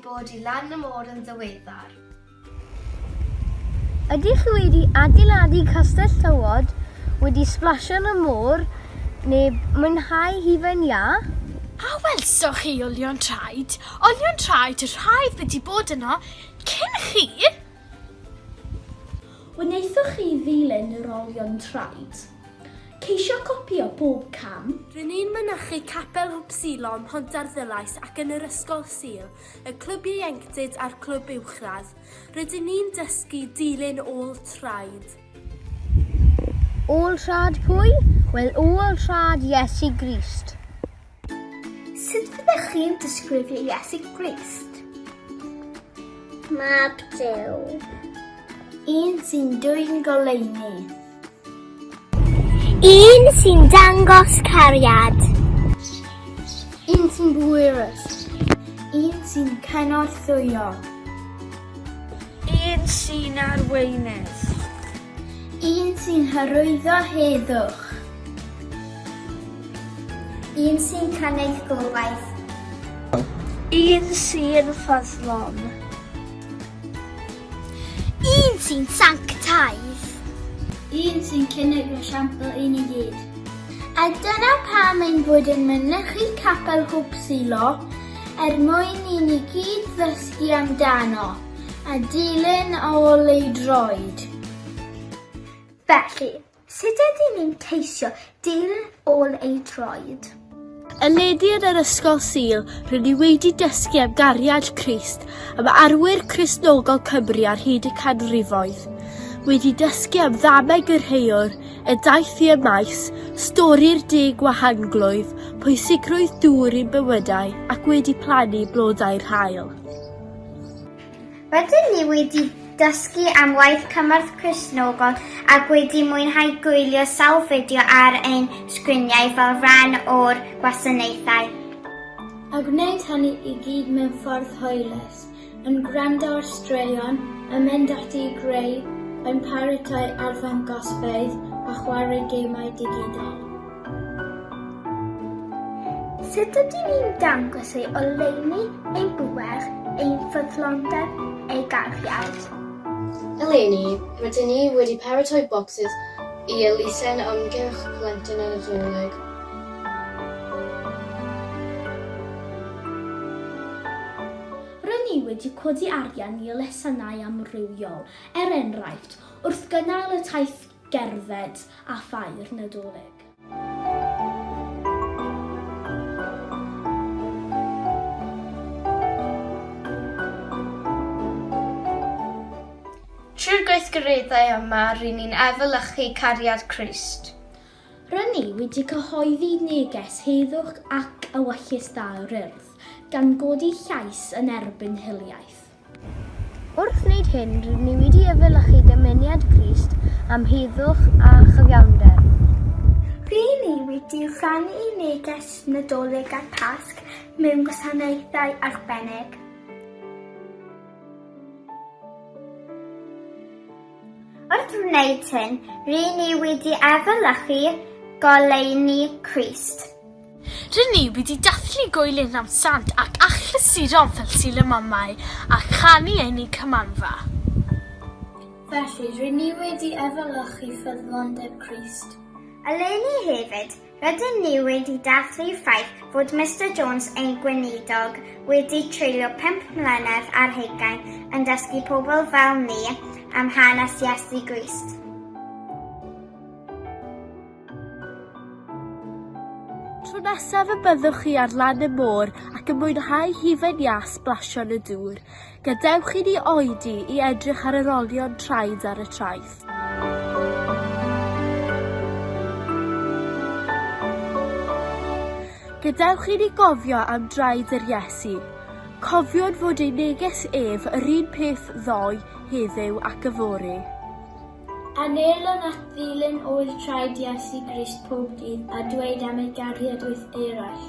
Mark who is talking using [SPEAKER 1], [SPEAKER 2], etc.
[SPEAKER 1] bod i lan y môr yn ddiweddar?
[SPEAKER 2] Ydych chi wedi adeiladu castell tywod, wedi sblasio yn y môr, neu mwynhau hufen iâ?
[SPEAKER 3] A welsoch chi olion traed? Olion traed y rhai oedd wedi bod yno cyn chi?
[SPEAKER 4] Wnaethoch chi ddilyn yr olion traed? Ceisio copïo bob cam?
[SPEAKER 3] Rŷn ni'n mynychu Capel Hwb Siloam, Mhontarddulais ac yn yr Ysgol Sul, y Clwb Ieuenctid a'r Clwb Uwchradd. Rydyn ni'n dysgu dilyn ôl traed.
[SPEAKER 2] Ôl traed pwy? Wel, ôl traed Iesu Grist.
[SPEAKER 4] Sut fyddech chi'n disgrifio Iesu Grist?
[SPEAKER 5] Mab Duw. Un sy'n dwyn goleuni.
[SPEAKER 6] Un sy'n dangos cariad.
[SPEAKER 5] Un sy'n bwerus. Un sy'n cynorthwyo.
[SPEAKER 7] Un sy'n arweinydd.
[SPEAKER 5] Un sy'n hyrwyddo heddwch.
[SPEAKER 6] Un sy'n cynnig gobaith.
[SPEAKER 7] Un sy'n ffyddlon.
[SPEAKER 6] Un sy'n sanctaidd.
[SPEAKER 5] Un sy'n cynnig esiampl i ni gyd. A dyna pam ein bod yn mynychu Capel Hwb Silo, er mwyn i ni gyd ddysgu amdano a dilyn ôl ei droed.
[SPEAKER 4] Felly, Sut ydyn ni'n ceisio dilyn ôl ei droed?
[SPEAKER 3] Eleni yn yr Ysgol Sul, rŷn ni wedi dysgu am gariad Crist, am arwyr Cristnogol Cymru ar hyd y canrifoedd. Wedi dysgu am ddameg yr heiwr, y daith i Emaus, stori'r deg wahanglwyf, pwysigrwydd dŵr i'n bywydau ac wedi plannu blodau'r haul.
[SPEAKER 6] Rydyn ni wedi dysgu am waith cymorth Cristnogol ac wedi mwynhau gwylio sawl fideo ar ein sgriniau fel rhan o'r gwasanaethau.
[SPEAKER 5] A gwneud hynny i gyd mewn ffordd hwylus, yn gwrando ar straeon, yn mynd ati i greu, yn paratoi arddangosfeydd a chwarae gemau digidol.
[SPEAKER 4] Sut ydyn ni'n dangos ei oleuni, ei bŵer, ei ffyddlondeb, ei gariad?
[SPEAKER 1] Eleni, rydyn ni wedi paratoi bocsys i elusen Ymgyrch Plentyn y Nadolig.
[SPEAKER 4] Rŷn ni wedi codi arian i elusennau amrywiol, er enghraifft, wrth gynnal y taith gerdded a ffair Nadolig.
[SPEAKER 7] Trwy'r gweithgareddau yma, ry'n ni'n efelychu cariad Crist.
[SPEAKER 4] Rŷn ni wedi cyhoeddi neges heddwch ac ewyllys dda yr Urdd, gan godi llais yn erbyn hiliaeth.
[SPEAKER 2] Wrth wneud hyn, rydyn ni wedi efelychu dymuniad Crist am heddwch a chyfiawnder.
[SPEAKER 4] Ry'n ni wedi rhannu neges Nadolig a Pasg mewn gwasanaethau arbennig.
[SPEAKER 6] Wrth wneud hyn, ry'n ni wedi efelychu goleuni Crist.
[SPEAKER 3] Rŷn ni wedi dathlu Gŵyl Inam Sant ac achlysuron fel Sul y Mamau a chanu yn ein cymanfa.
[SPEAKER 5] Felly, rŷn ni wedi efelychu ffyddlondeb Crist.
[SPEAKER 6] Eleni hefyd, rydyn ni wedi dathlu'r ffaith fod Mister Jones, ein gweinidog, wedi treulio pump mlynedd ar hugain yn dysgu pobl fel ni am hanes Iesu Grist.
[SPEAKER 3] Tro nesaf y byddwch chi ar lan y môr ac yn mwynhau hufen iâ sblasio yn y dŵr, gadewch i ni oedi i edrych ar yr olion traed ar y traeth. Gadewch i ni gofio am draed yr Iesu. Cofiwn fod ei neges ef yr un peth ddoe, heddiw ac yfory.
[SPEAKER 5] Anelwn at ddilyn ôl traed Iesu Grist pob dydd a dweud am ei gariad wrth eraill.